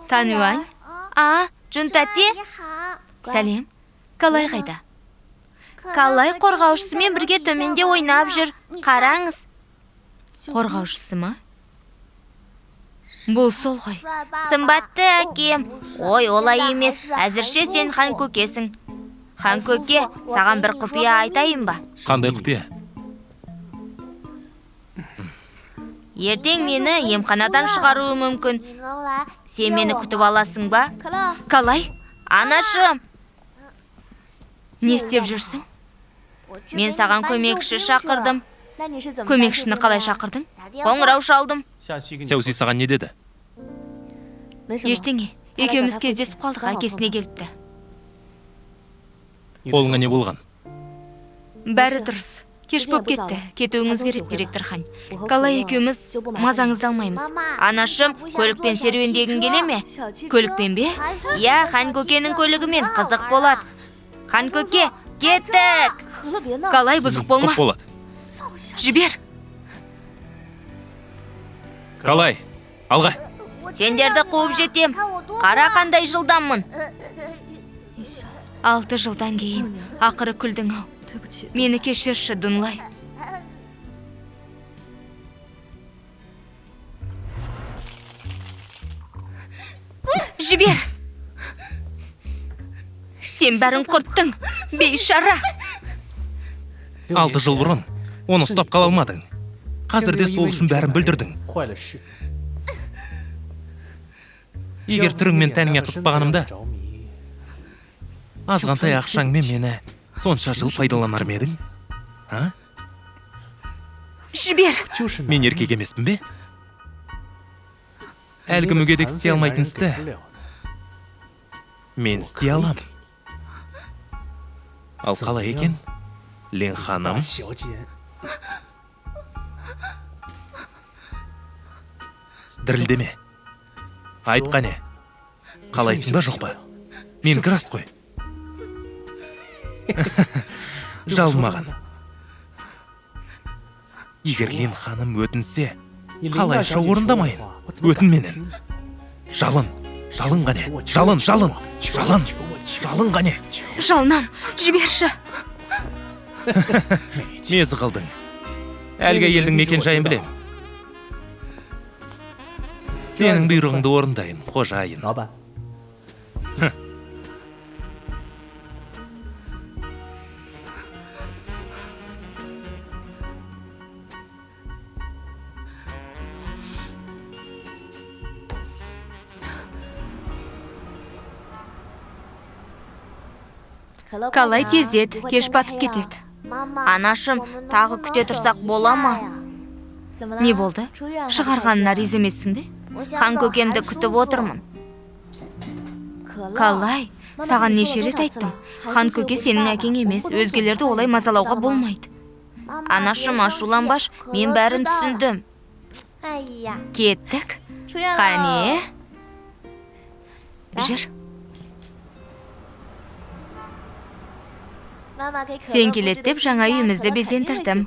Тан Юань. А, Джун тәте. Сәлем. Калай қайда? Калай қорғаушысымен бірге төменде ойнап жүр. Қараңыз. Қорғаушысы ма? Бұл сол ғой. Сымбатты әкем. Ой, олай емес. Әзірше сен хан көкесің. Хан көке, саған бір құпия айтайын ба? Қандай құпия? Ертең мені емханадан шығаруы мүмкін. Сен мені күтіп аласың ба? Калай, анашым. Не істеп жүрсің? Мен саған көмекші шақырдым. Көмекшіні қалай шақырдың? Қоңырау шалдым. Сәуси саған не деді? Ештеңе. Екеуміз кездесіп қалдық, әкесіне келіпті. Қолыңа не болған? Бәрі дұрыс. Кеш боп кетті. Кетуіңіз керек, директор Хань. Калай екеуміз мазаңызды алмаймыз. Анашым, көлікпен серуендегің келе ме? Көлікпен бе? Иә, Хан көкенің көлігімен. Қызық болады. Хан көке, кеттік! Калай, бұзық болма. Құп болады. Жібер. Калай, алға. Сендерді қуып жетем. Қара қандай жылдаммын. 6 жылдан кейін ақыры күлдің ау. Мені кешірші, Дунлай. Жібер. Сен бәрін құрттың, бейшара. 6 жыл бұрын оны ұстап қала алмадың. Қазір де сол үшін бәрін бүлдірдің. Егер түрің мен тәніңе қызықпағанымда, азғантай ақшаңмен мені сонша жыл пайдаланар ма едің? А? Жібер. Мен еркек емеспін бе? Әлгі мүгедек істей алмайтын істі мен істей алам. Ал қалай екен? Лен ханым. Дірілдеме. Айт қане. Қалайсың ба, жоқ па? Менікі рас қой. Жалынмаған. Егер Лин ханым өтінсе, қалайша орындамайын? Өтін менен. Жалын, жалын қане. Жалын, жалын, жалын, жалын қане. Жалынам, жіберші. Мезі қылдың. Әлгі әйелдің мекен жайын білем. Сенің бұйрығыңды орындайын, қожайын. Калай тездет, кеш батып кетеді. Анашым, тағы күте тұрсақ бола ма? Не болды? Шығарғанына риза емессің бе? Хан көкемді күтіп отырмын. Калай, саған неше рет айттым. Хан көке сенің әкең емес, өзгелерді олай мазалауға болмайды. Анашым, ашуланбаш, мен бәрін түсіндім. Кеттік. Қане? Жүр. Сен келеді деп жаңа үйімізді безендірдім.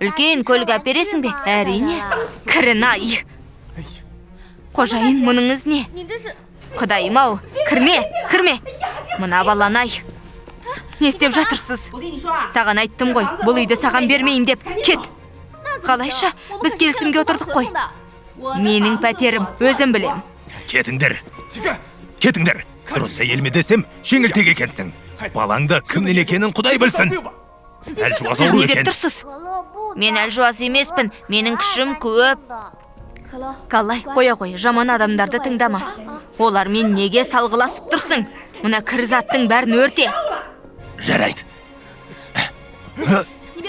Үлкен көлік әпересің бе? Әрине. Кірін-ай. Қожайын, мұныңыз не? Құдайым-ау, кірме, кірме. Мына баланы-ай. Не істеп жатырсыз? Саған айттым ғой, бұл үйді саған бермеймін деп. Кет. Қалайша, біз келісімге отырдық қой. Менің пәтерім, өзім білем. Кетіңдер. Кетіңдер. Дұрыс әйел ме десем, жеңілтек екенсің. Балаңды кімнен екенін Құдай білсін. Әлжуаз Сіз ауру не деп екен. тұрсыз? Мен әлжуаз емеспін, менің күшім көп. Калай, қоя қой, жаман адамдарды тыңдама. Олармен неге салғыласып тұрсың? Мына кір заттың бәрін өрте. Жарайды.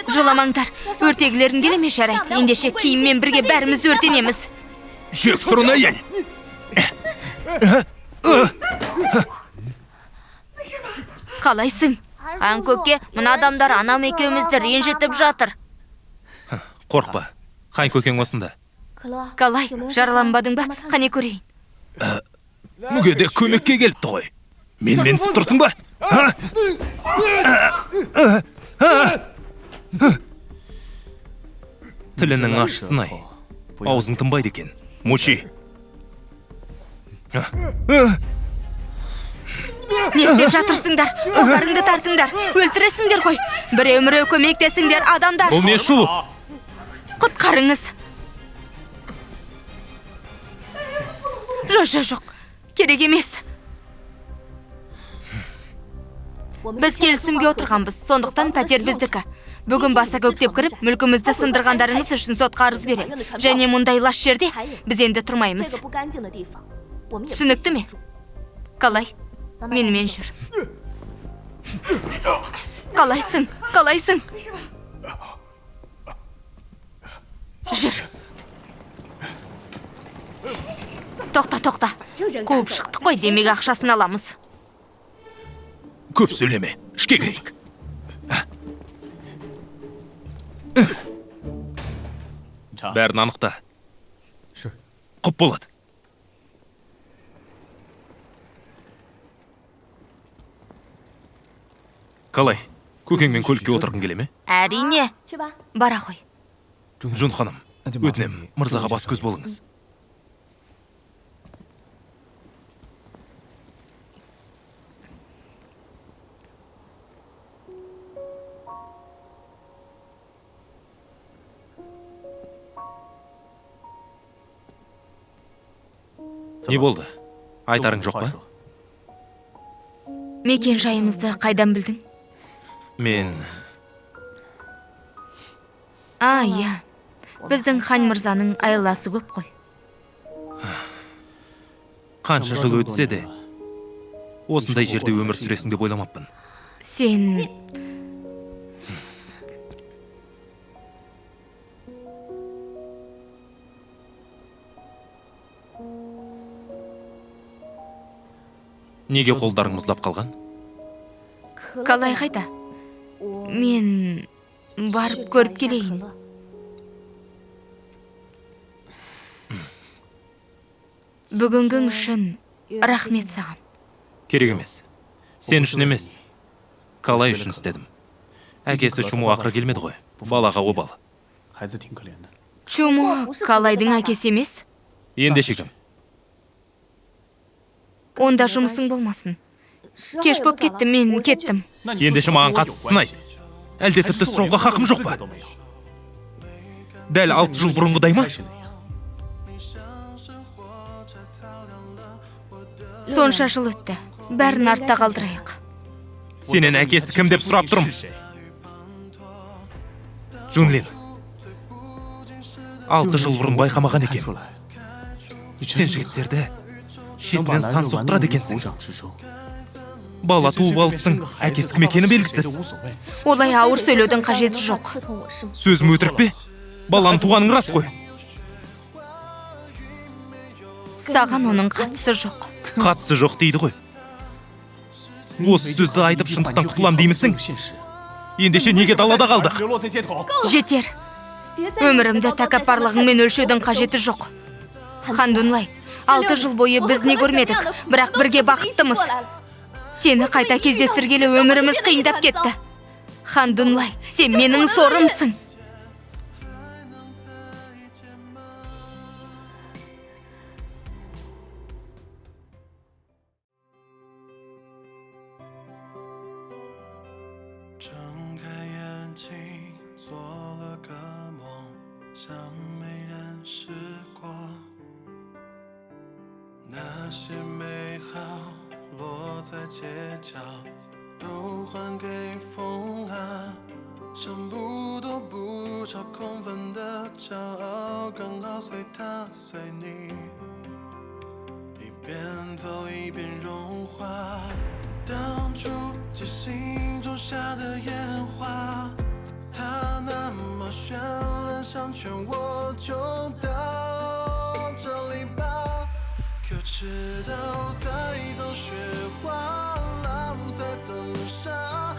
Жоламаңдар, өртегілерің келе ме? Жарайды. Ендеше киіммен бірге бәріміз өртенеміз. Жексұрын әйел. Қалайсың? Хан көке, мына адамдар анам екеумізді ренжітіп жатыр. Қорқпа, хан көкең осында. Калай, жараланбадың ба? Қане көрейін. Мүгедек көмекке келіпті ғой. Мен менсіп тұрсың ба? Тілінің ашысын ай. Аузың тынбайды екен. Мучи. Не істеп жатырсыңдар? Қолдарыңды тартыңдар. Өлтіресіңдер ғой. Біреу-міреу көмектесіңдер, адамдар. Бұл не шу? Құтқарыңыз. Жоқ, жоқ, жоқ. Керек емес. Біз келісімге отырғанбыз, сондықтан пәтер біздікі. Бүгін баса көктеп кіріп, мүлкімізді сындырғандарыңыз үшін сотқа арыз берем. Және мұндай лас жерде біз енді тұрмаймыз. Түсінікті ме? Қалай? Менімен жүр. Қалайсың? Қалайсың? Жүр. Тоқта, тоқта. Қуып шықтық қой, демек ақшасын аламыз. Көп сөйлеме, ішке кірейік. Бәрін анықта. Құп болады. Қалай, көкеңмен көлікке отырғың келе ме? Әрине, бара ғой. Жун ханым, өтінем, мырзаға бас көз болыңыз. Не болды? Айтарың жоқ па? Мекен жайымызды қайдан білдің? Мен... А, иә. Біздің хан мырзаның айласы көп қой. Қанша жыл өтсе де, осындай жерде өмір сүресің деп ойламаппын. Сен... Неге қолдарың мұздап қалған? Қалай қайда? Мен барып көріп келейін. Бүгінгің үшін рахмет саған. Керек емес. Сен үшін емес. Қалай үшін істедім. Әкесі Чуму ақыры келмеді ғой. Балаға обал. Чуму Калайдың әкесі емес? Ендеше кім? Онда жұмысың болмасын. Кеш боп кетті, мен кеттім. Ендеше маған қатыстысын айт. Әлде тіпті сұрауға хақым жоқ па? Дәл 6 жыл бұрынғыдай ма? Сонша жыл өтті. Бәрін артта қалдырайық. Сенен әкесі кім деп сұрап тұрмын? Жунлин. 6 жыл бұрын байқамаған екен. Сен жігіттерді шетінен сан соқтырады екенсің. Бала туып алыпсың, әкесі кім екені белгісіз. Олай ауыр сөйлеудің қажеті жоқ. Сөзім өтірік пе? Баланы туғаның рас қой. Саған оның қатысы жоқ. Қатысы жоқ дейді ғой. Осы сөзді айтып шындықтан құтылам деймісің? Ендеше неге далада қалдық? Жетер. Өмірімді тәкаппарлығыңмен өлшеудің қажеті жоқ. Хан Дунлай, 6 жыл бойы біз не көрмедік, бірақ бірге бақыттымыз. Сені қайта кездестіргелі өміріміз қиындап кетті. Хан Дунлай, сен менің сорымсың. 直到在等雪花，浪在等沙。